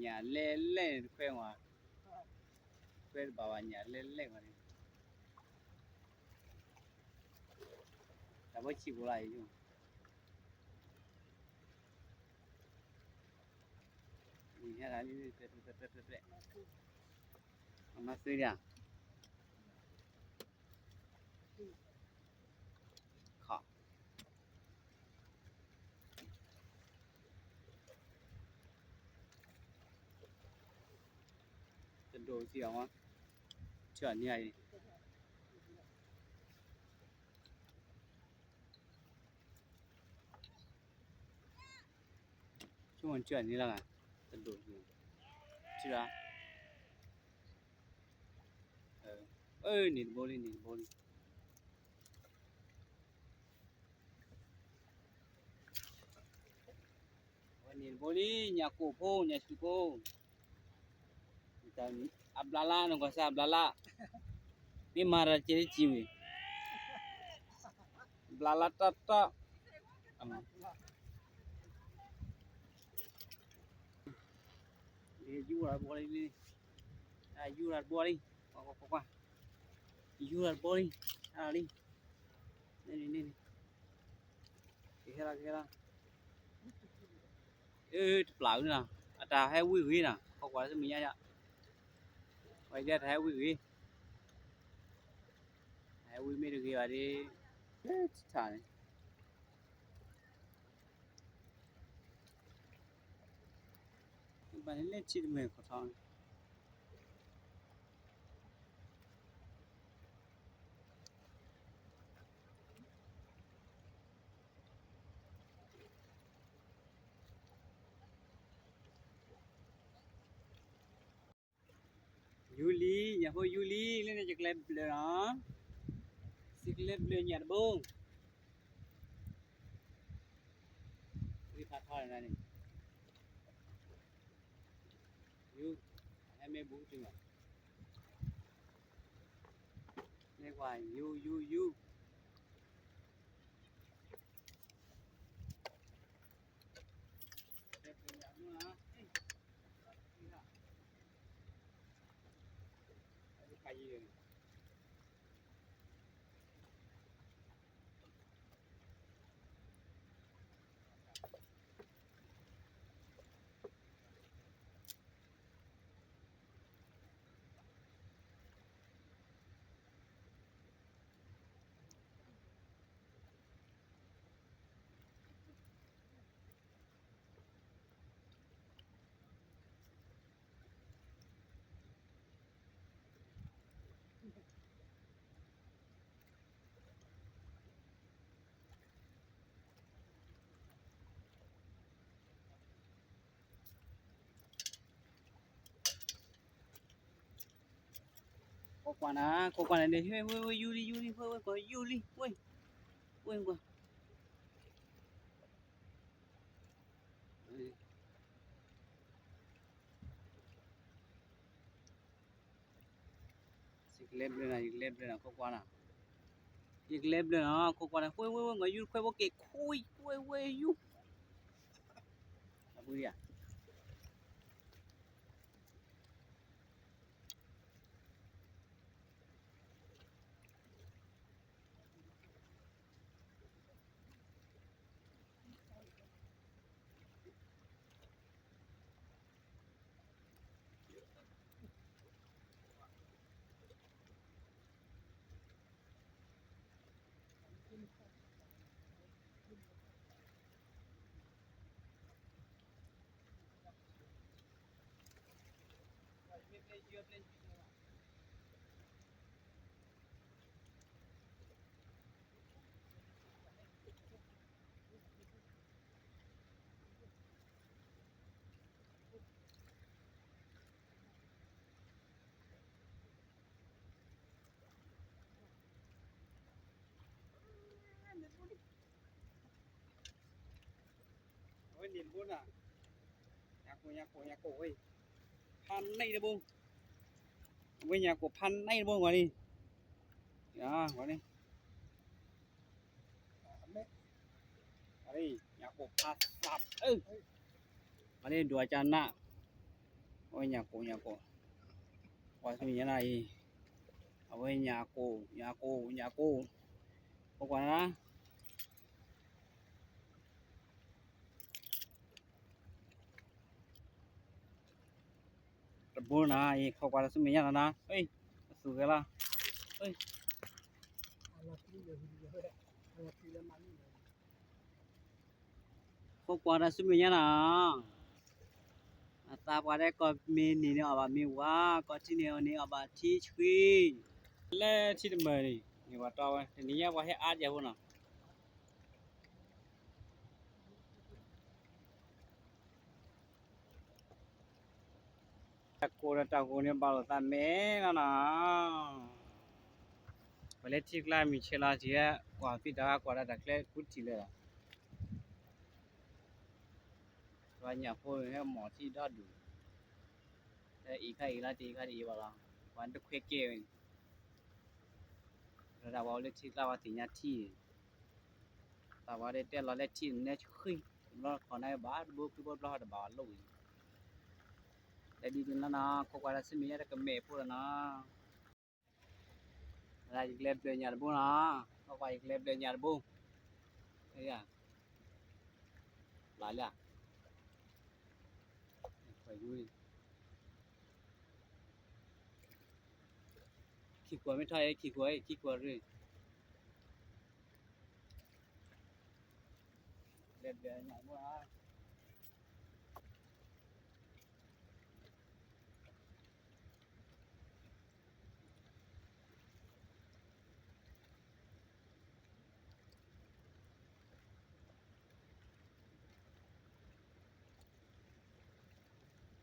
ညၣ်လဲၣ်လဲၣ်န့ၣ်တခွဲဝဲ, ခွဲတဘၣ်ဘၣ်ညၣ်လဲၣ်လဲၣ်ဝဲန့ၣ်, တၢ်ဘီဆံးဘိလၢအံၤ, ဟဲလၢ, အမၤသ့ဒၣ်, ခီ တဒိၣ်စံးအီၤမး, ထၢၣ်န့ၢ်အံၤ, ဆိကမိၣ်ထၢၣ်န့ၢ်လီၤ, တဒိၣ်စံး, ထၢၣ်, အၢ န့ၢ်တဘိလံ န့ၢ်တဘိလံ. အဝဲန့ၣ်တဘိလံ ညၣ်ကိၣ်ဖိ ညၣ်ဆူၣ်ဖိ, အဘျးလါ နကွၢ်စၢ်အဘျးလါ, မ့ၢ်မၤတၢ်ကဲလၢစံဝံၤ, ဘျးလါတၢ်တၢ်, ယူၤရၤတဘိလံ, ယူၤရၤတဘိလံ, ကွၢ်ကွၢ်ကွၢ်, ယူၤရၤတဘိလံ, အါလံ, န့ၣ်န့ၣ်န့ၣ် ကဟဲလီၤ ကဟဲလီၤ, အၢ တပျၢ်အုးနီၤ, အတၢ်ဟဲဝံၤဂ့ၤနီၤ, ကွၢ်ကွၢ်လၢမုၢ်ညါယါ, ဝဲဒၣ်တၢ်ဟဲဝံၤဂ့ၤ, ဟဲဝံၤမ့ၢ်တဂ့ၤဘၣ်ဒ်, ထါန့ၣ်, ဘၣ်န့ၣ်လဲၤထံၣ်တမုာ်ခီၣ်ထီၣ်န့ၣ် ယူၤလံ ညၣ်ဖိယူၤလံ လၢန့ၣ် ယကလဲၤဘျၢၣ်နီၤ, စံးကလဲၤဘျၢၣ်ညၣ်တဘိ, ဝံဖးထီန့ၣ်, ယူၤ, ဟဲမ့ၢ်ဘူးတုၤမး, မ့ၢ်ကွၢ် ယူၤ ယူၤ ယူၤ ခိးကွၢ်နၤ ခိးကွၢ်နၤန့ၣ် ဝဲ ဝဲ ဝဲ ယူၤလံ ယူၤလံ ဝဲ ဝဲ ကွၢ် ယူၤလံ ဝဲ ဝဲ ကွၢ် ယကလဲၤဘျၢၣ်နၤ ယကလဲၤဘျၢၣ်နၤ ခိးကွၢ်နၤ, ယကလဲၤဘျၢၣ်နၤ ခိးကွၢ်နၤ ဝဲ ဝဲ ဝဲ ကွၢ် ယူၤခွဲးဘိက့ၤ ခွံ ဝဲ ဝဲ ယူၤ အပူၤယၤ အဝဲန့ၣ်တဘိနၤ, ညၣ်ကိၣ် ညၣ်ကိၣ် ညၣ်ကိၣ်ဝဲ, ဖးနံၣ်တဘိ, အဝဲညၣ်ကိၣ်ဖးနံၣ်တဘိ ကွၢ်လံ, ကွၢ်လံ, ကွၢ်လံ, ညၣ်ကိၣ်ဖးသး, ကွၢ်လံ ဒွးကနၣ်, အဝဲညၣ်ကိၣ် ညၣ်ကိၣ်, ကွၢ်ဆူမဲာ်ညါနၤအံၤ, အဝဲညၣ်ကိၣ် ညၣ်ကိၣ် ညၣ်ကိၣ်, ပကွၢ်နၤ တဘိနၤအံၤ ခိးကွၢ်တၢ်ဆူမဲာ်ညါနၤနၤ, အသူၣ်ဂဲၤလီၤ, ခိးကွၢ်တၢ်ဆူမဲာ်ညါနၤ, အသးပှၤဒဲး ကိးမ့ၢ်နံၤန့ၣ်အီၣ်ဘၣ်မ့ၤဝါ, ကိးထံန့ၣ်အီၤန့ၣ်အီၣ်ဘၣ်ထံဆှံ, လၢထံတမၢၢ်န့ၣ် န့ၢ်ပှၤတီဝဲ တနံၤညါပှၤဟဲအါယၤဖိနီၤ တၢ်ကိၢ်ဒီးတၢ်ဂီၤန့ၣ် ဘၣ်လိာ်သးမဲာ်လီၤနီၤ, ပှၤလၢထံကျါမုၢ်ဆဲးလီၤထံး, ကွၢ်ဖံးတၢ်ဂၤကွၢ်ဒၣ်တၢ်ကျဲကူထံၣ်လၢာ်လီၤ, ပှၤညၣ်ဖိဟဲမီၢ်ထံဒီဒူၣ်, အံၤခါအံၤလီၤ တအံၤခါတအံၤဘၣ်လီၤ, ပှၤတခွဲကဲဝဲန့ၣ် ဒီးတၢ်ပှၤအိၣ်လၢထံကျါပှၤသ့ၣ်ညါထံ, တၢ်ပှၤဒဲးတဲလီၤလၢထံန့ၣ်ဆှံ, တဘျီခီန့ၣ်ဘၣ်တဘိ ခံဘိတဘျီဟီတဘၣ်အလိၣ်အံၤ, တၢ်ဒ်န့ၣ်လီၤနီၤ, ခိးကွၢ်တၢ်ဆူမဲာ်ညါတကမဲာ်ဖိ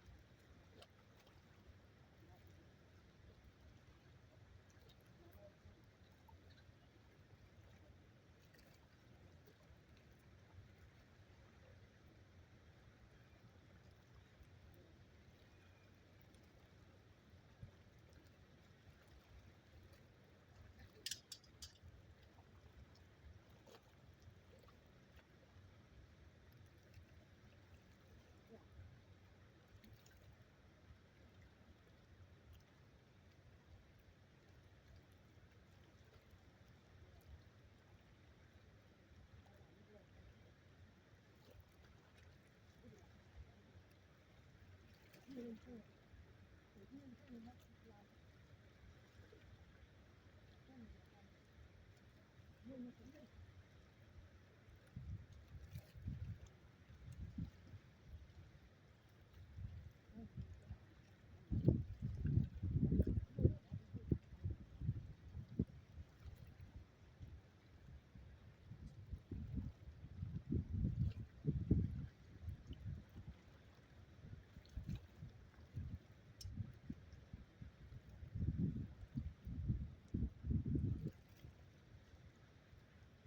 လီၤနီၤ, ယကလဲၤဘျၢၣ်ညၣ်တဘိနီၤ, ခိးကွၢ်ယကလဲၤဘျၢၣ်ညၣ်တဘိ, ဘျၢၣ်လၢ ခံကွၢ်မ့ၢ်ထီၣ်အံၤ ခံကွၢ်အံၤ ခံကွၢ်ရ့ၣ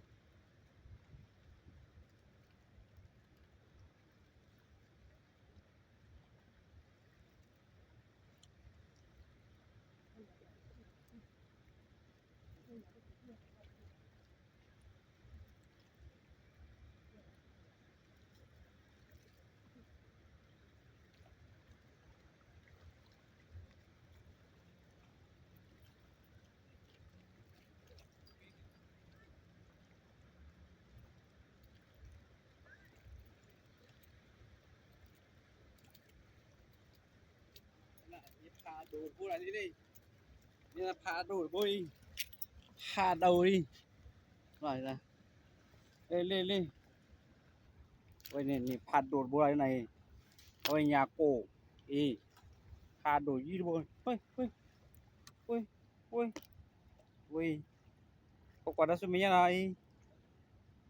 ်, လဲၤဘျၢၣ်ညၣ်တဘိနီၤ.ဖးဒိၣ်တဘိလံ, ဖးဒိၣ်တဘိအံၤ, ဖးဒိၣ်အံၤ, လ့လ့လ့, ဝဲန့ၣ်န့ၣ် ဖးဒိၣ်တဘိလံနၤအံၤ, အဝဲညၣ်ကိၣ်အံၤ, ဖးဒိၣ်ယံၤတဘိ, ဝဲ, ဝဲ, ဝဲ, ဝဲ, ပကွၢ်တၢ်ဆူမဲာ်ညါနၤအံၤ,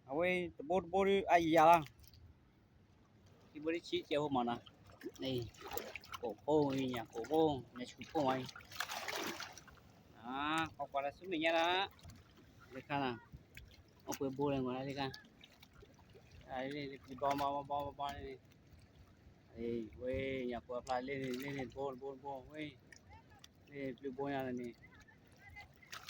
အဝဲတဘိတဘိဒီးအယၤလီၤ. ခံဘိတဆံကဲဖိမးနီၤ, ကိၣ်ဖိအံၤ ညၣ်ကိၣ်ဖိ, ညၣ်ဆူၣ်ဖိမးအံၤ, ပကွၢ်တၢ်ဆူမဲာ်ညါနၤ, လၢခါနၤ, အိၣ်ပှဲၤဘိလဲၣ်မးလၢခါ, ဘီဘီဘီဘီန့ၣ်, ဝဲ ညၣ်ကိၣ်အဖျါလ့န့ၣ် လ့န့ၣ်တဘိတဘိတဘိဝဲ, လ့ပျုၤဘိညါန့ၣ်,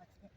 Lewis.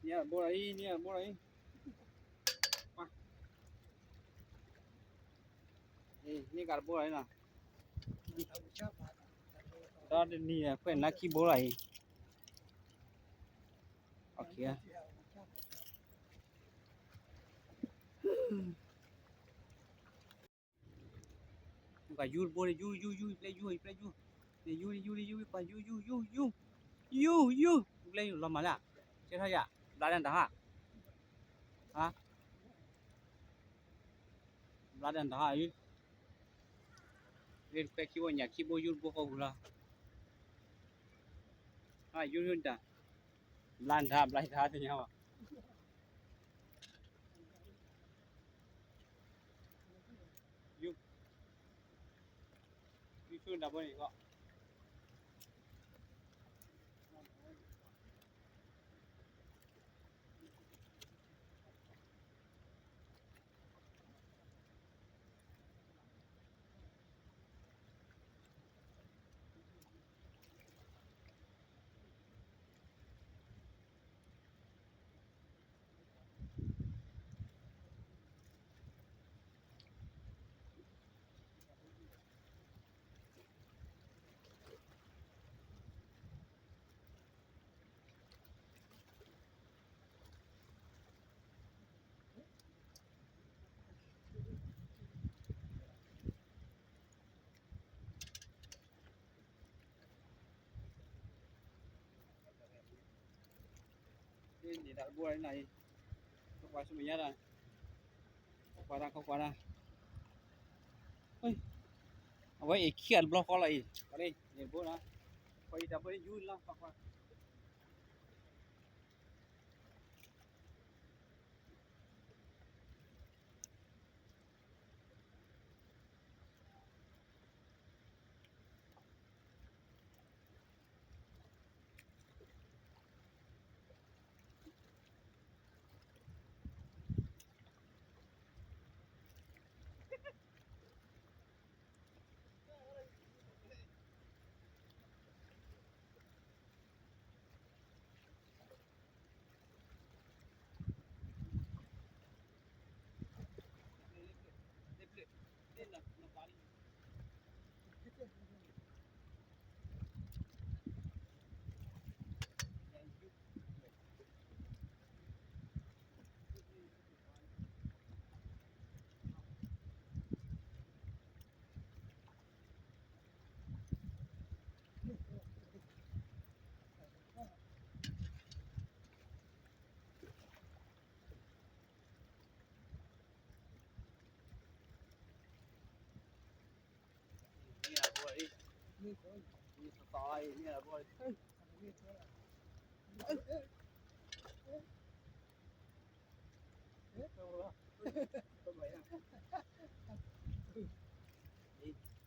နံၣ်ဘိလီၤအံၤ, နံၣ်ဘိလီၤအံၤ, နံၣ်ကးတဘိလီၤအံၤနီၤ, ဒီးတနံၤခွဲးနါခံဘိလီၤအံၤ, ပှၤယူတဘိန့ၣ် ယူ ယူ ယူ ပျဲယူ ပျဲယူ, ယူ ယူ ယူ ယူ ပှၤယူ ယူ ယူ ယူ, ယူ ယူ, ပျဲယူ လီၤမၢ်လၢ, ကဲထီၣ်ယၤ, ဘျါဒၣ်တဟါ, ဟါ, ဘျါဒၣ်တဟါအံၤ, ရ့ၣ်တခွဲးခံဘိညၣ်ခံဘိယူတဘိဃီပူၤလီၤ, ဟါ ယူ ယူတၢ်, ဘျါတဟါ ဘျါတဟါသ့ၣ်ညါဘၣ် ယူ, ယူဆူတၢ်ဘိန့ၣ်ကီး. န့ၣ်ဒၣ်တဘိလီၤနၤအံၤ, ခိးကွၢ်ဆူမဲာ်ညါဒၣ်, ခိးကွၢ်ဒၣ် ခိးကွၢ်ဒၣ်, အဝဲအံၤခံဂၤတဘျီဃီလီၤအံၤ, န့ၣ်တဘိလီၤ, ခိးအံၤတၢ်ဘိယူလီၤ ခိးကွၢ်.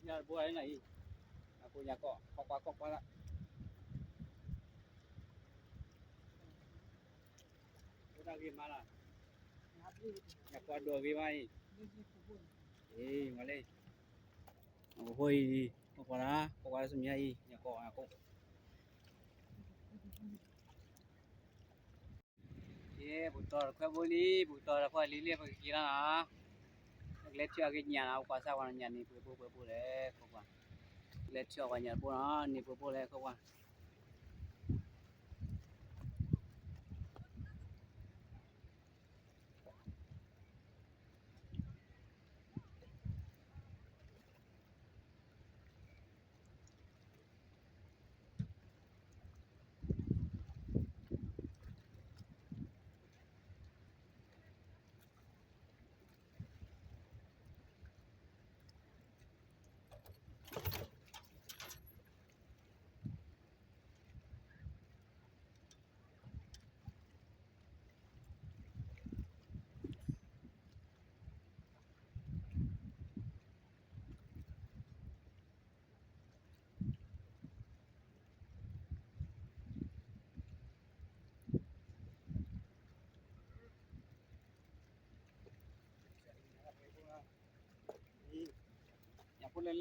ညၣ်တဘိလီၤအံၤ, အကိးညၣ်ကိး ခိးကွၢ် ခိးကွၢ်လၢ, အိၣ်ဒၣ်ဂ့ၤမးလၢ, ညၣ်ကိးဒိၣ်ဂ့ၤမးအံၤ, အ့ မၤလၢ, အဖိအံၤ, ခိးကွၢ်လၢ ခိးကွၢ်လၢဆူမဲာ်ညါအံၤ ညၣ်ကိး ညၣ်ကိး ကဲ ပကတီၤတခွဲဘိလံ ပကတီၤတခွဲလံလံ ပကက့ၤလီၤနီၤ, ပကလဲၤထံၣ်အီၤက့ၤညၣ်နီၤ ပကွၢ်စၢ်ဝဲနီၤ ညၣ်န့ၣ်ပှဲၤဘိပှဲၤဘိလဲၣ် ခိးကွၢ်, လဲၤထံၣ်အီၤပှၤညၣ်တဘိနီၤ န့ၢ်ပှဲၤဘိလဲၣ် ခိးကွၢ်.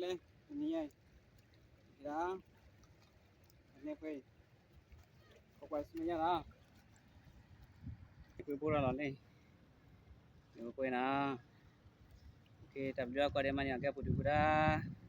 လဲၣ်, တနံၤညါအံၤ, ဒ်, န့ၣ်ပှဲၤ, ခိးကွၢ်ဆူမဲာ်ညါလီၤ, ပှ့ၤဘိလီၤလီၤန့ၣ်, န့ၣ်ပှဲၤနၤ, တၢ်ဘျုးအါကီးဒဲးမးန့ၣ် အကဲပူၤဒုးပူၤဒါ